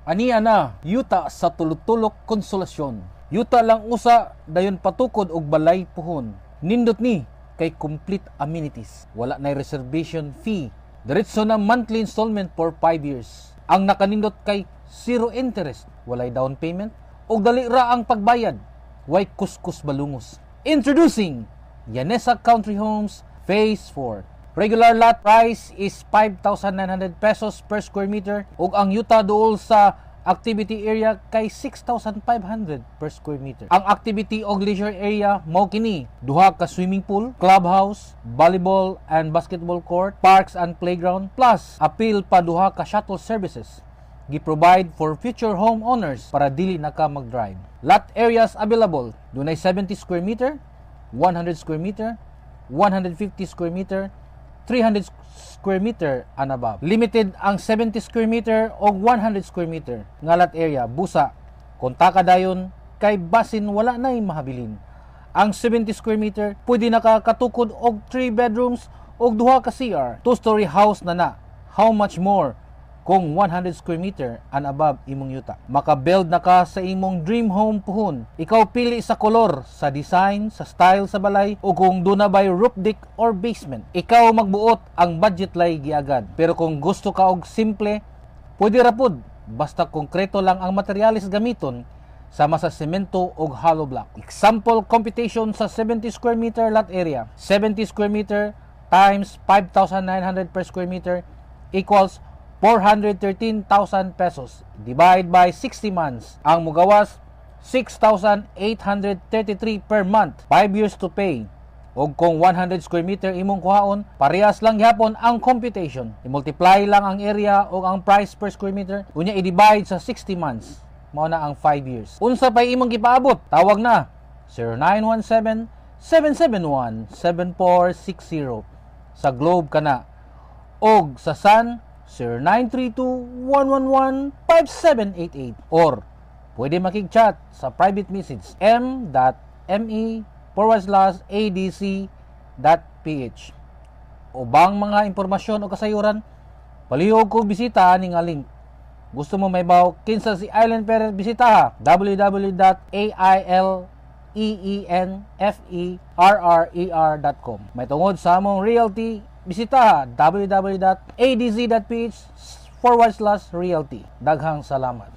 Ania na yuta sa Tulotulok, Consolacion. Yuta lang usa, dayon patukod og balay puhon. Nindot ni kay complete amenities. Wala na reservation fee. Diretso na monthly installment for 5 years. Ang nakanindot kay zero interest, walay down payment ug dali ra ang pagbayad. Way kuskus balungos. Introducing Yanesa Country Homes Phase 4. Regular lot price is 5,900 pesos per square meter ug ang yuta duol sa activity area kay 6,500 per square meter. Ang activity og leisure area mao kini: duha ka swimming pool, clubhouse, volleyball and basketball court, parks and playground, plus apil pa duha ka shuttle services gi-provide for future homeowners para dili na ka mag-drive. Lot areas available: dunay 70 square meter, 100 square meter, 150 square meter, 300 square meter and above. Limited ang 70 square meter o 100 square meter nga lot area. Busa, kontaka dayon kay basin wala na'y mahabilin. Ang 70 square meter, pwede na ka katukod og 3 bedrooms og duha ka CR. Two-story house na na. How much more kung 100 square meter and above imong yuta? Maka-build na ka sa imong dream home puhon. Ikaw pili sa kolor, sa design, sa style sa balay, o kung duna bay roof deck or basement. Ikaw magbuot, ang budget lay giagad. Pero kung gusto ka og simple, pwede ra pud. Basta konkreto lang ang materyales gamiton sama sa semento og hollow block. Example computation sa 70 square meter lot area. 70 square meter times 5,900 per square meter equals 413,000 pesos. Divide by 60 months. Ang mugawas, 6,833 per month. 5 years to pay. Og kung 100 square meter imong kuhaon, parehas lang gyapon ang computation. I-multiply lang ang area o ang price per square meter, unya i-divide sa 60 months. Mao na ang 5 years. Unsa pay imong gipaabot? Tawag na 0917 771 7460 sa Globe kana. Og sa Sun, 0932-111-5788 or pwede makig-chat sa private message m.me/adc.ph. Ubang mga impormasyon o kasayuran, palihog ko bisita ani nga link. Gusto mo mahibaw kinsa si Aileen Ferrer, bisita www.aileenferrer.com. May tungod sa among realty, bisita www.adz.ph/realty. Daghang salamat.